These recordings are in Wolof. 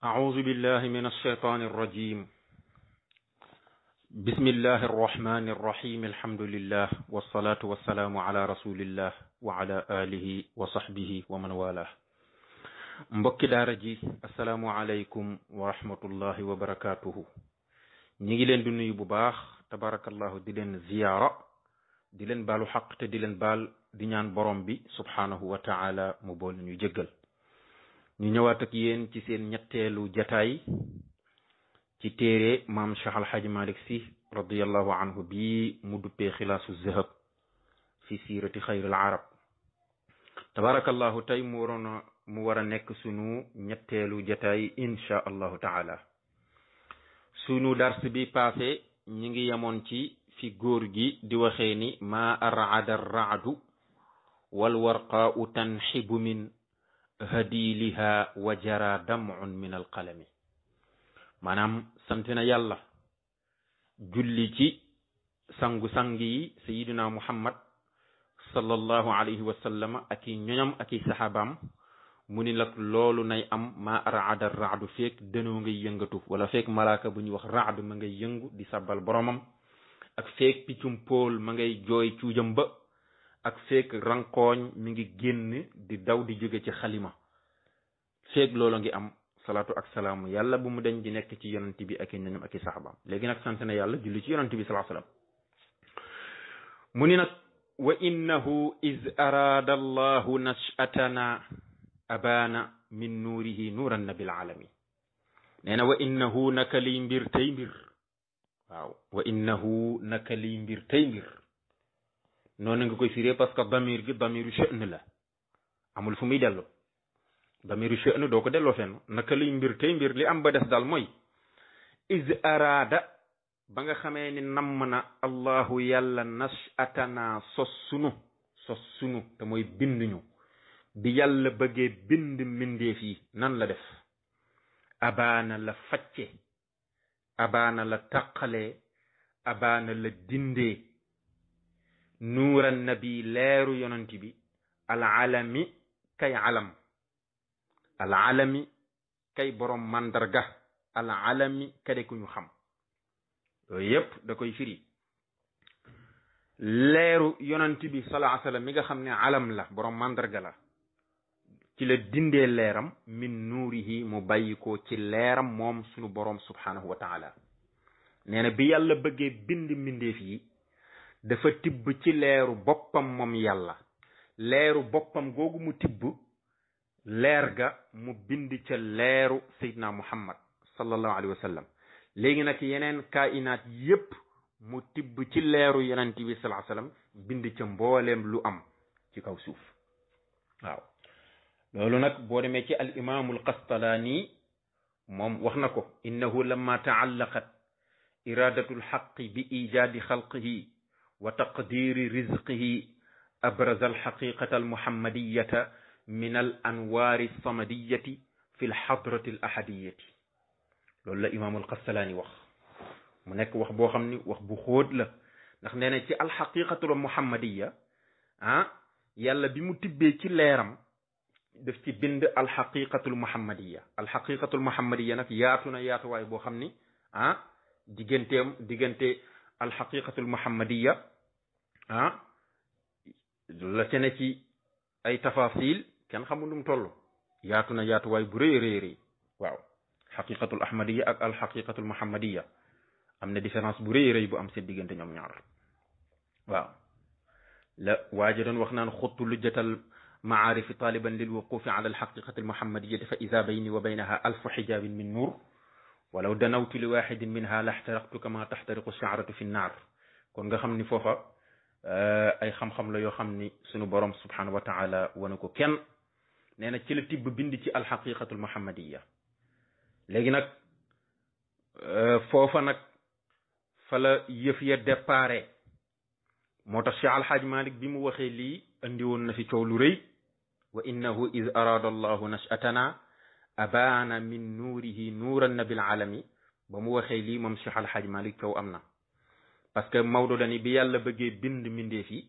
أعوذ بالله من الشيطان الرجيم. بسم الله الرحمن الرحيم. الحمد لله والصلاة والسلام على رسول الله وعلى آله وصحبه ومن والاه. mbokki daara ji asalaamu aleykum wa rahmatullahi wa barakatuhu. ñi ngi leen di nuyu bu baax tabarakallahu di leen ziyaara di leen baalu xaq te di leen baal di ñaan borom bi subhanahu wa taala mu bool ñu jéggal. ñu ñëwaat ak yéen ci seen ñetteelu jataay ci téere maam Cheikh Alhaji Malick Sy radiallahu anhu bii mu duppee xilaasu zahab fi siirati xayril arab. tabarakallahu tey mu war a nekk sunu ñetteelu jataay insha allahu taala. sunu dars bi passé ñi ngi yemoon ci fi góor gi di waxee ni ma arada raadu wal warqaau tanxibu min hadiliha wa jara damun min alqalami. maanaam sant na yàlla julli ci sangu-sang yi sayiduna muhammad sallallahu alayhi wa sallam ak i ñoñam ak i saxaabaam mu ni nag loolu nay am ma raada raadu feek dënoo ngay yëngatu wala feek malaaka bu ñuy wax raadu ma ngay yëngu di sabbal boromam ak feek piccum pool ma ngay jooy cuujam ba ak feek rankooñ mi ngi génn di daw di jóge ci xalima. feek loolu ngi am salaatu ak salaamu yàlla bu mu deñ di nekk ci yonent bi ak i ñoñam ak i saxaabaam. léegi nag sant na yàlla julli ci yonent bi sallallahu alayhi wasallam. mu ni nag wa innahu iz araada allahu nashatana abaana min nuurihi nuuran nabil alamin. nee na wa innahu naka liy mbir tey mbir. waaw wa innahu naka liy mbir tey mbir noonu nga koy firee parce que damir gi damiru sha'n la amul fu muy dellu. damiru sha'n doo ko delloo fenn. naka liy mbir tey mbir li am ba des daal mooy iz araada ba nga xamee ni namm na allahu yàlla nashatana sos sunu te mooy bind ñu. bi yàlla bëggee bind mbindeef yi nan la def. abaana la facce abaana la taqalee abaana la dindee nuuran nabi leeru yonent bi alalami kay alam alalami kay borom mandarga alalami kade ku ñu xam. yooyu yépp da koy firi. leeru yonent bi sallallahu alayhi wasallam mi nga xam ne alam la borom mandarga la ci la dindee leeram min nuurihi mu bàyyi ko ci leeram moom sunu borom subhanahu wa taala. nee na bi yàlla bëggee bind mbindeef yi dafa tibb ci leeru boppam moom yàlla. leeru boppam googu mu tibb leer ga mu bind ca leeru Seydina Muhammad sallallahu alayhi wa sallam. léegi nag yeneen kainaat yépp mu tibb ci leeru yonent bi sallallahu alayhi wa sallam bind ca mbooleem lu am ci kaw suuf. waaw loolu nag boo demee ci al imaamul Qastalaani moom wax na ko innahu lamma taallaqat iradatul xaqi bi ijaadi xalqihi wa taqdiri rizqihi abraza alxaqiqata almuhammadiyata min al anwaari samadiyati fi lxadrati al ahadiyati. loolu la imaamul Qastalaani wax mu nekk wax boo xam ni wax bu xóot la ndax nee na ci alxaqiqatul muhammadiya yàlla bi mu tibbee ci leeram daf ci bind alxaqiqatul muhammadiya. alxaqiqatul muhammadiya nag yaatu na yaatuwaay boo xam ni diggante alxaqiqatul muhammadiya la ca ne ci ay tafasil kenn xamul nu mu toll. yaatu na yaatuwaay bu rëy rëy. waaw xaqiqatul ahmadiya ak alxaqiqatul muhammadiya am na différence bu rëy rëy bu am seen diggante ñoom ñaar. waaw la waaja doon wax naan xuttu lujjatal maarifi taliban lil wuqufi ala alxaqiqati almuhammadiyati fa ida bayni wa baynaha alfu xijabin min nuur walaw danawtu li waxidin minha laxtaraqtu kama taxtariqu shaaratu fi nnaar. kon nga xam ni foofa ay xam-xam la yoo xam ni sunu borom subhanahu wa taala wana ko kenn. nee na ci la tibb bind ci alxaqiqatu almuhammadiya. léegi nag foofa nag fa la yëf ya déparé. moo tax Cheikh Alhaaj Malick bi mu waxee lii andi woon na fi coow lu rëy. wa innahu iz araada allahu nashatana abaana min nuurihi nuuran nabil alami. ba mu waxee lii moom Cheikh Alhaaj Malick coow am na. parce que Maodo dani bi yàlla bëggee bind mbindeef yi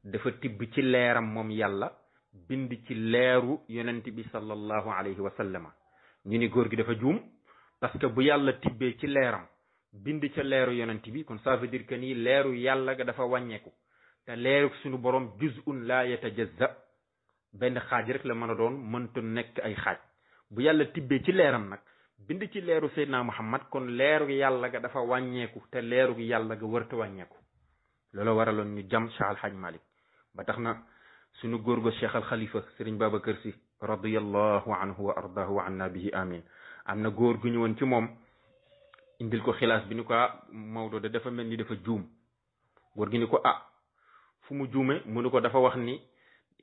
dafa tibb ci leeram moom yàlla bind ci leeru yonent bi sallallahu alayhi wa sallama ñu ni góor gi dafa juum parce que bu yàlla tibbee ci leeram bind ca leeru yonent bi kon ça veut dire que nii leeru yàlla ga dafa wàññeeku te leeru suñu borom juz'un la yatajazza benn xaaj rek la mën a doon mënta nekk ay xaaj bu yàlla tibbee ci leeram nag bind ci leeru Seydina Muhammad kon leeru yàlla ga dafa wàññeeku te leeru yàlla ga wërta wàññeeku loolu waraloon ñu jam Cheikh Al Hadj Malick ba tax na suñu góor go Cheikh Al Khalifa Serigne Babacar Sy radiyallahu anhu wa ardaahu wa anna bihi amin am na góor gu ñëwoon ci moom indil ko xilaas bi ni ko Maodo de dafa mel ni dafa juum góor gi ni ko fu mu juume mu ni ko dafa wax ni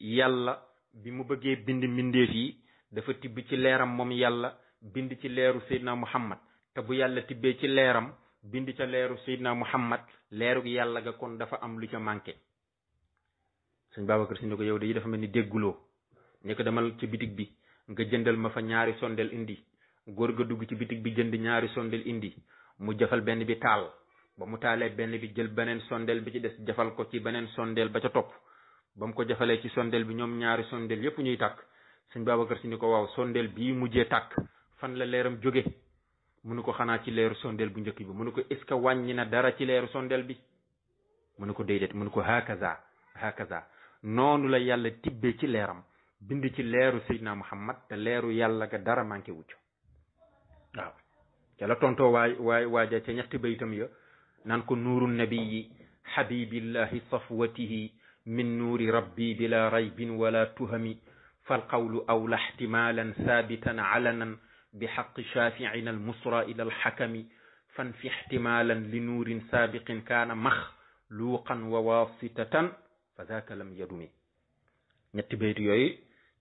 yàlla bi mu bëggee bind mbindeef yi dafa tibb ci leeram moom yàlla bind ci leeru Seydina Muhammad te bu yàlla tibbee ci leeram bind ca leeru Seydina Muhammad leeru yàlla ga kon dafa am lu ca manqué sëñ Babacar Si ni ko yow de yi dafa mel ni dégguloo ne ko demal ci bitig bi nga jëndal ma fa ñaari sondel indi góor ga dugg ci bitig bi jënd ñaari sondel indi mu jafal benn bi taal ba mu taalee benn bi jël beneen sondel bi ci des jafal ko ci beneen sondel ba ca topp ba mu ko jafalee ci sondel bi ñoom ñaari sondel yépp ñuy tàkk sëñ Babacar Si ni ko waaw sondel bii mujjee tàkk fan la leeram jóge mënu ko xanaa ci leeru sondel bu njëkk bi mënu ko est-ce que wàññi na dara ci leeru sondel bi mënu ko déedéet mënu ko hakaza noonu la yàlla tibbee ci leeram bind ci leeru Seydina Muhammad te leeru yàlla ga dara manqué wucc waaw ca la tontoo waaja ca ñetti baytam ya naan ko nuuru nabiyi habibillahi safwatihi min nuuri rabbi bila raybin wala tuhami falqawlu awla ihtimalan sabitan alanan بحق شافعنا المصرى إلى الحكم فانفي احتمالا لنور سابق كان مخلوقا وواسطة فذاك لم يدم ñetti baytu yooyu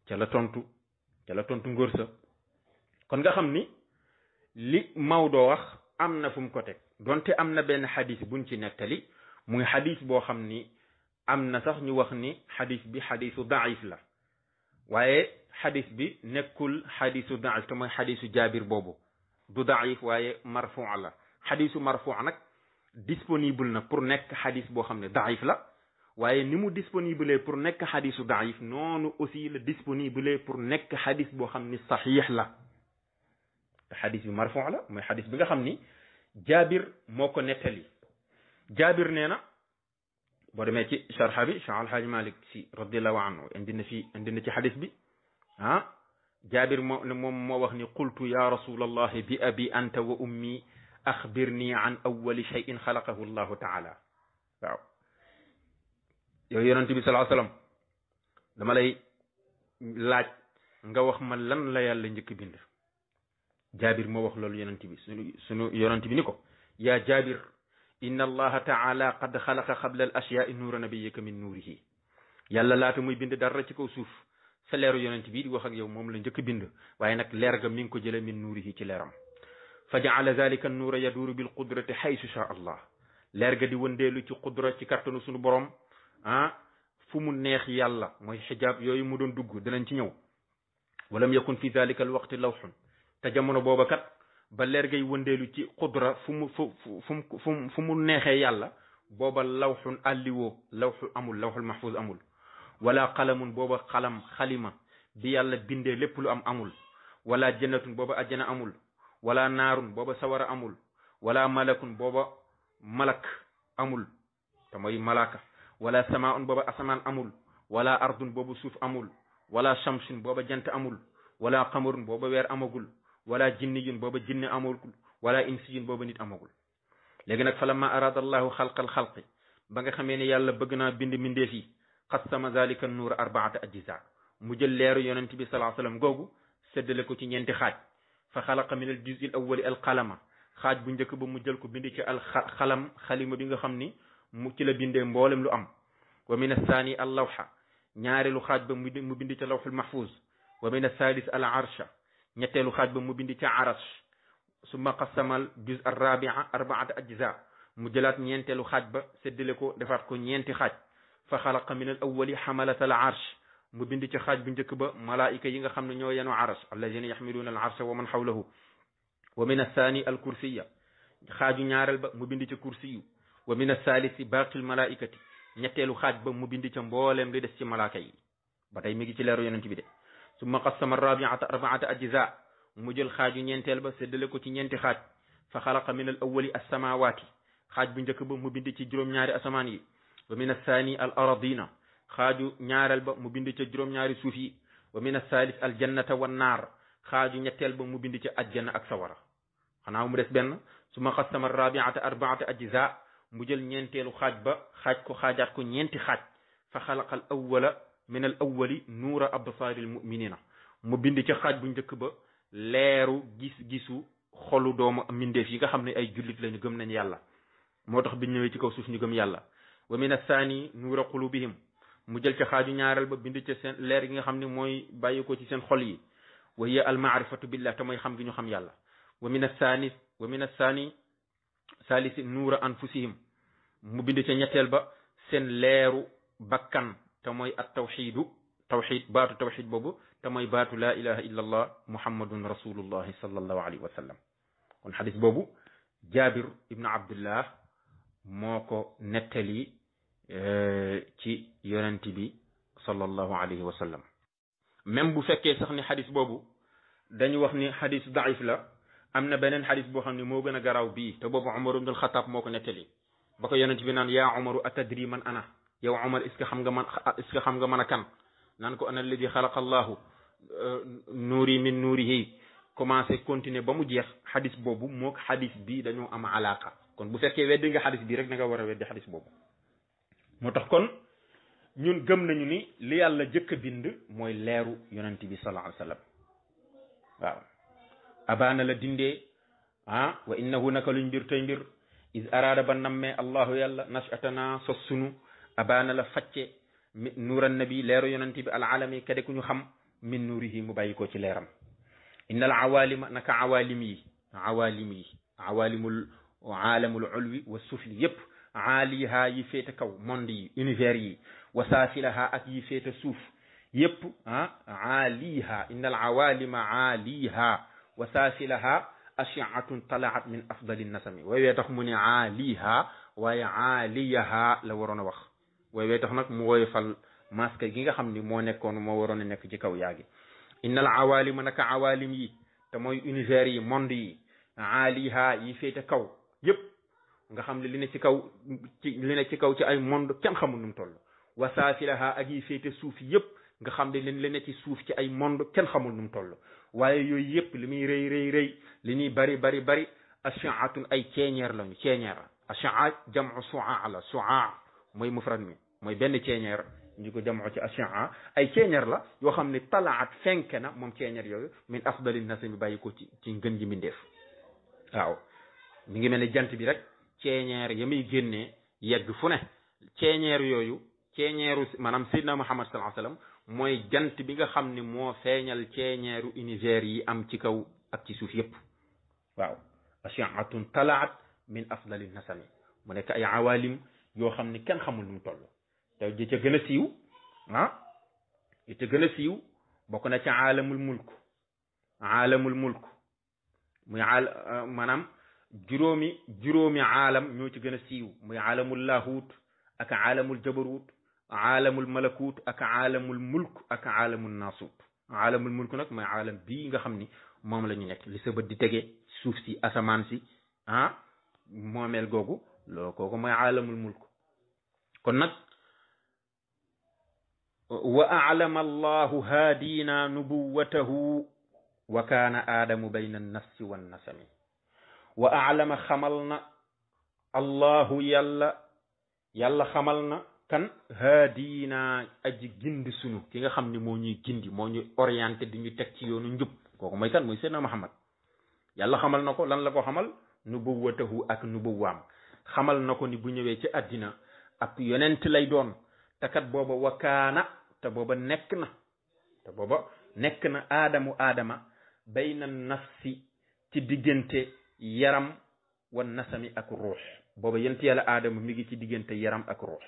ca la tontu ngóor sa kon nga xam ni li Maodo wax am na fu mu ko teg donte am na benn xadis buñ ci nettali muy xadis boo xam ni am na sax ñu wax ni xadis bi xadisu daif la waaye xadis bi nekkul xadisu daif te mooy xadisu jaabir boobu du daif waaye marfu la xadisu marfu nag disponible na pour nekk xadis boo xam ne daif la waaye ni mu disponible pour nekk xadisu daif noonu aussi la disponible pour nekk xadis boo xam ni saxiix la te xadis bi marfu la mooy xadis bi nga xam ni jaabir moo ko nettali jaabir nee na boo demee ci sharxa bi Cheikh Al Hadj Malick Si radiallahu anhu indi na ci xadis bi jaabir moom moo wax ni qultu ya rasulallahi bi abi anta wa ummi axbirni an awali cheyin xalaqahu llahu taala waaw yow yonente bi salaa sallam dama lay laaj nga wax ma lan la yàlla njëkk bind jaabir moo wax loolu yonente bi sunu yonente bi ni ko yaa jaabir inna allaha taala qad xalaqa qabla al ashyaai nuura nabiyika min nuurihi yàlla laata muy bind dara ci kaw suuf sa leeru yonent bii di wax ak yow moom la njëkk bind waaye nag leer ga mi ngi ko jële min nuurihi ci leeram fa jaala dalika nuura yaduuru bil qudrati xaysu shaa allah leer ga di wëndeelu ci qudra ci kattanu suñu borom fu mu neex yàlla mooy xijaab yooyu mu doon dugg dinañ ci ñëw walam yakun fi dalika al waqti lawxun te jamono booba kat ba leer gay wëndeelu ci qudra fu mu neexee yàlla booba lawxun alliwoo lawxu amul lawxul mahfuz amul wala qalamun booba xalima bi yàlla bindee lépp lu am amul wala jannatun booba ajjana amul wala naarun booba sawara amul wala malakun booba malak amul te mooy malaka wala samaun booba asamaan amul wala ardun booba suuf amul wala shamsun booba jant amul wala qamarun booba weer amagul wala jinniyun booba jinne amagul wala insiyun booba nit amagul léegi nag falamma arada allahu xalqal xalqi ba nga xamee ne yàlla bëgg naa bind mbindeef yi qassama zalika nuur arbaata ajza mu jël leeru yonent bi salaa sallam googu séddale ko ci ñeenti xaaj fa xalaqa min al juz'i al awwali al qalama xaaj bu njëkk ba mu jël ko bind ci al xalima bi nga xam ni mu ci la bindee mboolem lu am wa min athani al lawha ñaareelu xaaj ba mu bind ca lawxul mahfuz wa min athalis al arsha ñetteelu xaaj ba mu bind ca arash summa qassama al juz al rabia arbaata ajza mu jëlaat ñeenteelu xaaj ba séddale ko defaat ko ñeenti xaaj fa xalaqa min al awwali xamalat al arsh mu bind ci xaaj bu njëkk ba malaayika yi nga xam ne ñoo yenu arsh alladina yaxmiluuna al arsha wa man xawlahu wa min athani al kursiya xaaju ñaareel ba mu bind ca kursiyu wa min athalisi baaqi al malaikati ñetteelu xaaj ba mu bind ca mbooleem li des ci malaaka yi ba tey mi ngi ci leeru yonent bi de summa qassama rabiata arbaata ajza mu jël xaaju ñeenteel ba séddale ko ci ñeenti xaaj fa xalaqa min al awwali as-samawati xaaj bu njëkk ba mu bind ci juróom-ñaari asamaan yi wa min as-saani al aradina xaaju ñaareel ba mu bind ca juróom-ñaari suuf yi wa min as-saalis al jannata wan naar xaaju ñetteel ba mu bind ca ajjana ak sawara xanaa mu des benn suma qassama rabiata arbaata ajza mu jël ñeenteelu xaaj ba xaaj ko xaajaat ko ñeenti xaaj fa xalaqa al awwala min al awwali nuura absaari al muminina mu bind ca xaaj bu njëkk ba leeru gis-gisu xolu doomu mindeef yi nga xam ne ay jullit lañu gëm nañ yàlla moo tax biñ ñëwee ci kaw suuf ñu gëm yàlla wa min athani nuura qulubihim mu jël ca xaaju ñaareel ba bind ca seen leer gi nga xam ne mooy bàyyi ko ci seen xol yi wa hiya al maarifatu billah te mooy xam gi ñu xam yàlla wa min athani salisi nuura anfusihim mu bind ca ñetteel ba seen leeru bakkan te mooy at tawxid baatu tawxid boobu te mooy baatu laa ilaha illa allah muhammadun rasulullahi sallallahu alayhi wa sallam kon xadis boobu jabir ibnu abdullah moo ko nettali ci yonent bi sallallahu alayhi wa sallam même bu fekkee sax ni xadis boobu dañu wax ni xadis daif la am na beneen xadis boo xam ne moo gën a garaaw bii te boobu Umar ibn al-Khattab moo ko nettali ba ko yonent bi naan yaa Umaru atadri man ana yow Umar est-ce que xam nga man a kan naan ko ana alladi xalaqa allahu nuuri min nuurihi commencé continuer ba mu jeex xadis boobu mook xadis bi dañoo am alaaka kon bu fekkee weddi nga xadis bi rek da nga war a weddi xadis boobu moo tax kon ñun gëm nañu ni li yàlla jëkk a bind mooy leeru yonent bi sallallahu alayhi wa sallam waaw abaana la dindee wa innahu naka luñ mbir tey mbir is araada ba nammee allahu yàlla nashatana sos sunu abaana la facce nuuran nabi leeru yonent bi alalami kade ku ñu xam min nuurihi mu bàyyi ko ci leeram inna al awalima naka awalim yi awalimul aalamul ulwi wa sufli yépp aaliha yi féete kaw monde yi univers yi wa saafilaha ak yi féete suuf yépp aaliha inna al awalima aaliha wa saafilaha ashiatun talaat min afdali nasami waywee tax mu ne aaliha waaye aaliyaha la waroon a wax waywee tax nag mu woyofal masque gi nga xam ni moo nekkoon moo waroon a nekk ci kaw yaagi inna al awalima naka awalim yi te mooy univers yi monde yi aaliha yi féete kaw yépp nga xam ne li ne ci kaw ci ay monde kenn xamul nu mu toll wa saafilaha ak yi féete suuf yépp nga xam ne li ne ci suuf ci ay monde kenn xamul nu mu toll waaye yooyu yépp li muy rëy li ñuy bari ashaatun ay ceeñeer lañu ceeñeer ashaa jamu suaa la suaa mooy mufrad mi mooy benn ceeñeer ñu ko jamoo ci ashaa ay ceeñeer la yoo xam ne talaat fenke na moom ceeñeer yooyu min afdali nasami bàyyi ko ci ngën ji mbindeef waaw mi ngi mel ne jant bi rek ceeñeer ya muy génnee yegg fu ne ceeñeer yooyu ceeñeeru maanaam Seydina Muhammad sallallahu alayhi wasallam mooy jant bi nga xam ne moo feeñal ceeñeeru univers yi am ci kaw ak ci suuf yépp waaw ashaatun talaat min afdali nasami mu nekk ay awalim yoo xam ne kenn xamul nu mu toll te ji ca gën a siiw ji ca gën a siiw bokk na ci aalamul mulk muy maanaam juróomi aalam ñoo ci gën a siiw muy aalamul laahut ak aalamul jabarut aalamul malakut ak aalamul mulk ak aalamul naasut aalamul mulk nag mooy aalam bii nga xam ni moom la ñu nekk li sa bët di tege suuf si asamaan si moomeel googu loolu kooku mooy aalamul mulk kon nag wa a'lama allahu haadina nubuwatahu wa kaana aadamu bayna annafsi wannasami wa a'lama xamal na allahu yàlla xamal na kan haadina aji gindi sunu ki nga xam ne moo ñuy gindi moo ñuy orienté di ñu teg ci yoonu njub kooku mooy kan mooy Seydina Muhammad yàlla xamal na ko lan la ko xamal nubuwatahu ak nubuwaam xamal na ko ni bu ñëwee ci àddina ab yonent lay doon te kat booba wakaana te booba nekk na aadama bayna nafsi ci diggante yaram wa nasami ak ruux booba yent yàlla aadama mi ngi ci diggante yaram ak ruux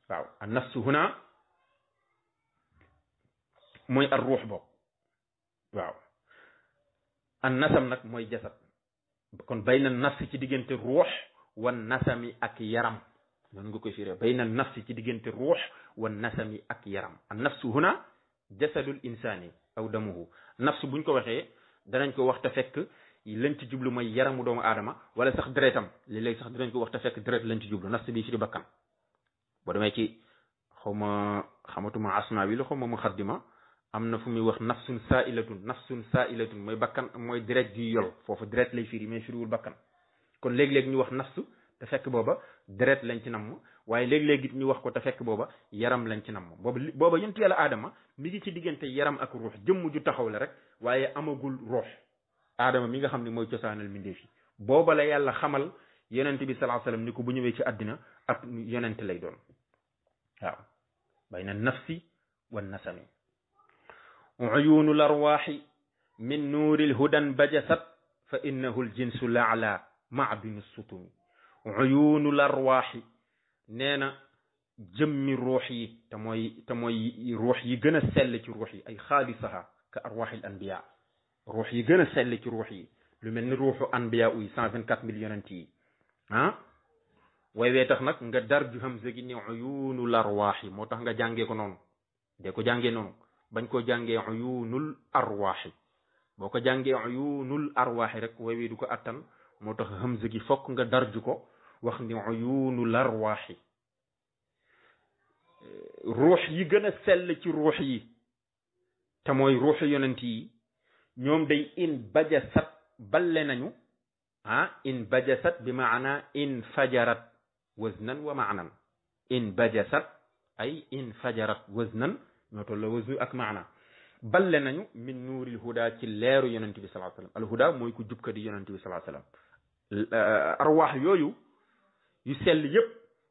waaw an nafsu huna mooy ar ruux boobu waaw an nasam nag mooy jasad kon bayna nafsi ci diggante ruux wa nasami ak yaram noonu nga koy firee bayna nafsi ci diggante ruux wa nasami ak yaram an nafsu huna jasadul insani aw damuhu nafsu buñ ko waxee danañ ko wax te fekk lañ ci jublu mooy yaramu doomu aadama wala sax deretam léeg-léeg sax dinañ ko wax te fekk deret lañ ci jublu nafs bi firi bakkan boo demee ci xamatuma asma bi la xawma muxaddima am na fu muy wax nafsun saailatun mooy bakkan mooy deret gi yol foofu deret lay firi mais firiwul bakkan kon léeg-léeg ñu wax nafsu te fekk booba deret lañ ci namm waaye léeg-léeg it ñu wax ko te fekk booba yaram lañ ci namm booba yonent yàlla aadama mi ngi ci diggante yaram ak ruux jëmm ju taxaw la rek waaye amagul ruux aadama mi nga xam ne mooy cosaanal mbindeef yi booba la yàlla xamal yonent bi sallallahu alayhi wasallam ni ko bu ñëwee ci àddina ab yonent lay doon waaw bayna nafsi wa nasami uyunu l arwaaxi min nuuril hudan bajasat fa innahu l jinsu laala maadinu sutumi uyunu l arwaaxi nee na jëmmi ruux yi te mooy ruux yi gën a sell ci ruux yi ay xaalisaha ka arwaaxil anbiya ruux yi gën a sell ci ruux yi lu mel ni ruuxu anbiya uy 124 000 yonent yi way wee tax nag nga dar ju hamza gi ni uyunul arwaaxi moo tax nga jàngee ko noonu de ko jàngee noonu bañ koo jàngee uyunul arwaaxi boo ko jàngee uyunul arwaaxi rek way wee du ko attan moo tax hamza gi fokk nga darju ko wax ni uyunul arwaaxi ruux yi gën a sell ci ruux yi te mooy ruuxu yonent yi ñoom day in bajasat balle nañu in bajasat bi maana in fajarat waznan wa maanan in bajasat ay in fajarat waznan ñoo toll la waznu ak maana balle nañu min nuuril huda ci leeru yonent bi sallallahu alayhi wasallam al huda mooy ku jubka di yonent bi sallallahu alayhi wasallam arwaax yooyu yu sell yépp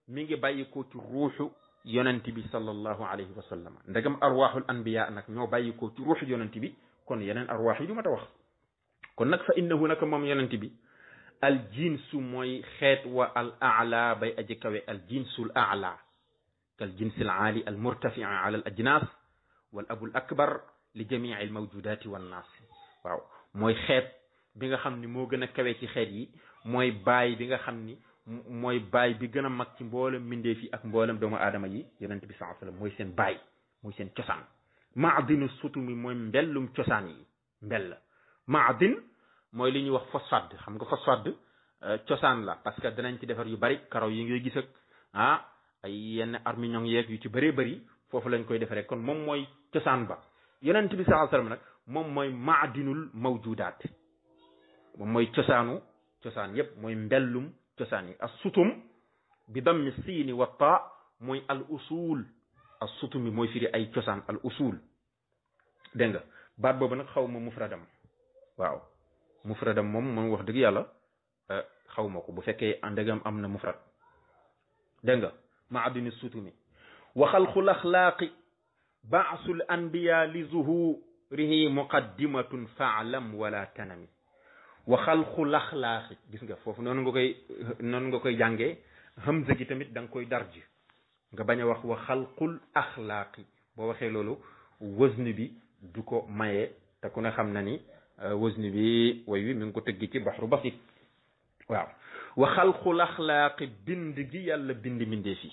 mi ngi bàyyi ko ci ruuxu yonent bi sallallahu alayhi wa sallam ndegam arwaaxul anbiya nag ñoo bàyyi ko ci ruuxu yonent bi kon yeneen arwaax yi du ma ta wax kon nag fa innahu naka moom yonent bi al jinsu mooy xeet wa al aala bay aji kawe al jinsul aala kal jinsil aali al murtafia ala al ajnas wal abul akbar li jamii al mawjudati wan naas waaw mooy xeet bi nga xam ni moo gën a kawe ci xeet yi mooy baay bi nga xam ni mooy baay bi gën a mag ci mboolem mbindeef yi ak mboolem doomu aadama yi yonent bi sallallahu alayhi wasallam mooy seen baay mooy seen cosaan maadinu sutumi mooy mbellum cosaan yi mbell maadin mooy li ñuy wax phosphate xam nga phosphate cosaan la parce que danañ ci defar yu bari karaw yi ngay gis ak ay yenn armignon yeeg yu ci bëree bëri foofu lañ koy defaree kon moom mooy cosaan ba yonent bi sallallahu alayhi wasallam nag moom mooy maadinul mawjudaat moom mooy cosaan yépp mooy mbellum cosaan yi as sutum bi dammi siini wa taa mooy al usul as sutumi mooy firi ay cosaan al usul dégg nga baat boobu nag xaw ma mufradam waaw mufradam moom wax dëgg yàlla xaw ma ko bu fekkee ndegam am na mufrad dégg nga maadini sutumi wa xalqul axlaaqi baasul anbiya li zuhurihi muqaddimatun faalam wala tanami wa xalqul axlaaqi gis nga foofu noonu nga koy jàngee hamza gi tamit da nga koy darj nga bañ a wax wa xalqul axlaaqi boo waxee loolu wazn bi du ko maye te ku ne xam na ni wazn bi way wi mi ngi ko tëgg ci baxru basit waaw wa xalqul axlaaqi bind gi yàlla bind mindee fi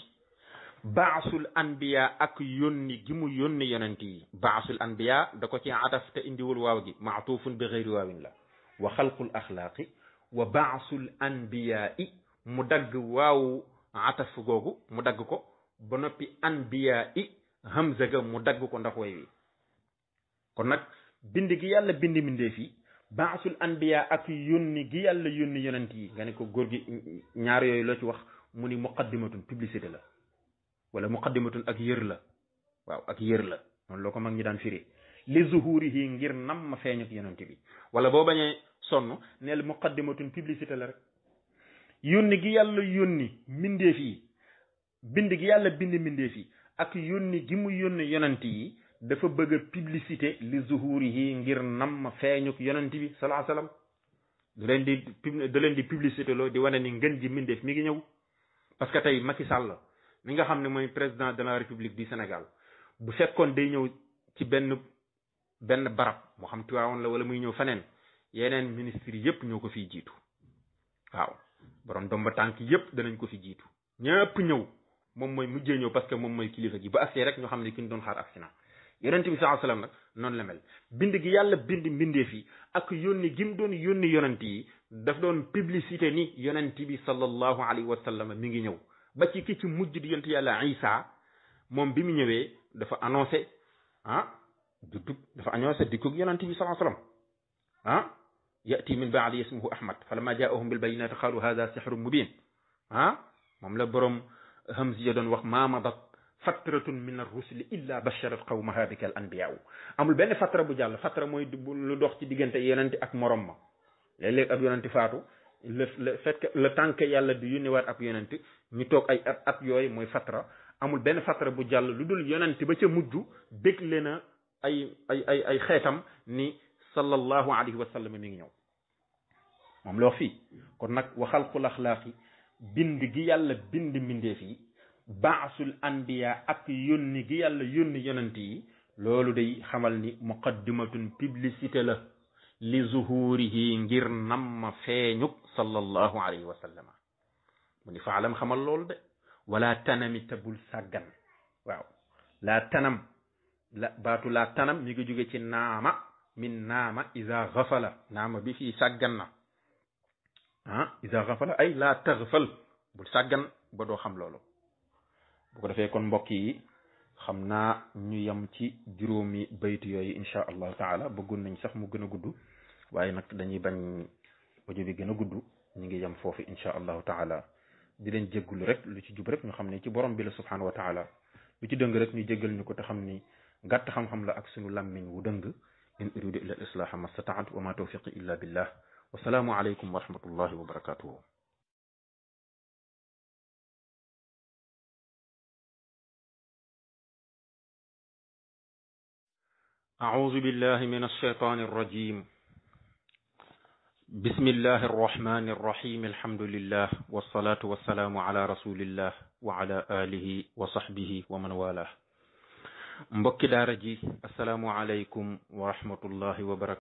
baasul anbiya ak yónni gi mu yónni yonent yi baasul anbiya da ko ci ataf te indiwul waaw gi maatufun bi xëyri waawin la wa xalqul axlaaqi wa baasul anbiyaai mu dagg waaw ataf googu mu dagg ko ba noppi anbiyaai hamza ga mu dagg ko ndax way wi kon nag bind gi yàlla bind mindee fi baasul anbiya ak yónni gi yàlla yónni yonent yi nga ne ko góor gi ñaar yooyu loo ci wax mu ni muqaddimatun publicité la wala muqaddimatun ak yër la waaw ak yër la noonu loo ko mag ñi daan firi li zuhurihi ngir nam ma feeñuk yonent bi wala boo bañee sonn neel muqaddimatun publicité la rek yónni gi yàlla yónni mbindeef yi bind gi yàlla bind mbindeef yi ak yónni gi mu yónni yonent yi dafa bëgg a publicité li zuhurihi ngir nam ma feeñuk yonent bi sallallahu alayhi wasallam da leen di publicité loo di wane ni ngën ji mbindeef mi ngi ñëw parce que tey Macky Sall mi nga xam ne mooy président de la République du Sénégal bu fekkoon day ñëw ci benn barab moo xam Tiwaawoon la wala muy ñëw feneen yeneen ministres yépp ñoo ko fiy jiitu waaw borom domba tànk yépp danañ ko fi jiitu ñëpp ñëw moom mooy mujjee ñëw parce que moom mooy kilifa gi ba agsee rek ñoo xam ne ki ñu doon xaar agsi na yonent bi sallallahu alayhi wasallam nag noonu la mel bind gi yàlla bind mbindeef yi ak yónni gi mu doon yónni yonent yi daf doon publicité ni yonent bi sallallahu alayhi wa sallam mi ngi ñëw ba ci ki ci mujj di yonent yàlla Isa moom bi mu ñëwee dafa annoncé dafa annoncé dikkug yonent bi sallallahu alayhi wasallam yati min baadi ismuhu ahmad falamma jaahum bil bayyinati qalu hadha sihrun mubin moom la borom hamziya doon wax ma madat fatratun min ar-rusuli illa basharat qawmaha bika al anbiya amul benn fatra bu jàll fatra mooy lu dox ci diggante yonent ak morom ma léeg-léeg ab yonent faatu le fait que le temps que yàlla di yónniwaat ab yonent ñu toog ay at yooyu mooy fatra amul benn fatra bu jàll lu dul yonent ba ca mujj bégle na ay xeetam ni sallallahu alayhi wa sallam mi ngi ñëw moom la wax fii kon nag waxal xul axlaaqi bind gi yàlla bind mbindeef yi baasul anbiya ak yónni gi yàlla yónni yonent yi loolu day xamal ni muqaddimatun publicité la li zuhurihi ngir namma feeñuk sallallahu alayhi wa sallam mu ni faalam xamal loolu de wala tanami tabul sàggan waaw laa tanam baatu laa tanam mi ngi jóge ci naama min naama iza ghafala naama bi fii sàggan na iza ghafala ay laa taghfal bul sàggan ba doo xam loolu bu ko defee kon mbokk yi xam naa ñu yem ci juróomi baytu yooyu insha allahu taala bëggoon nañ sax mu gën a gudd waaye nag dañuy bañ audio bi gën a gudd ñu ngi yem foofu insha allahu taala di leen jéggulu rek lu ci jub rek ñu xam ne ci borom bi la subhanahu wa taala lu ci dëng rek ñu jéggal ñu ko te xam ni gàtt xam-xam la ak sunu làmmiñ wu dëng in uridu illa al islaha ma stataat wa ma tawfiqi illa billah wasalaamu aleykum wa rahmatullahi wa barakatuhu أعوذ بالله من الشيطان الرجيم بسم الله الرحمن الرحيم الحمد لله والصلاة والسلام على رسول الله وعلى آله وصحبه ومن والاه mbokki daara ji asalaamu aleykum wa rahmatullahi wa barakatuh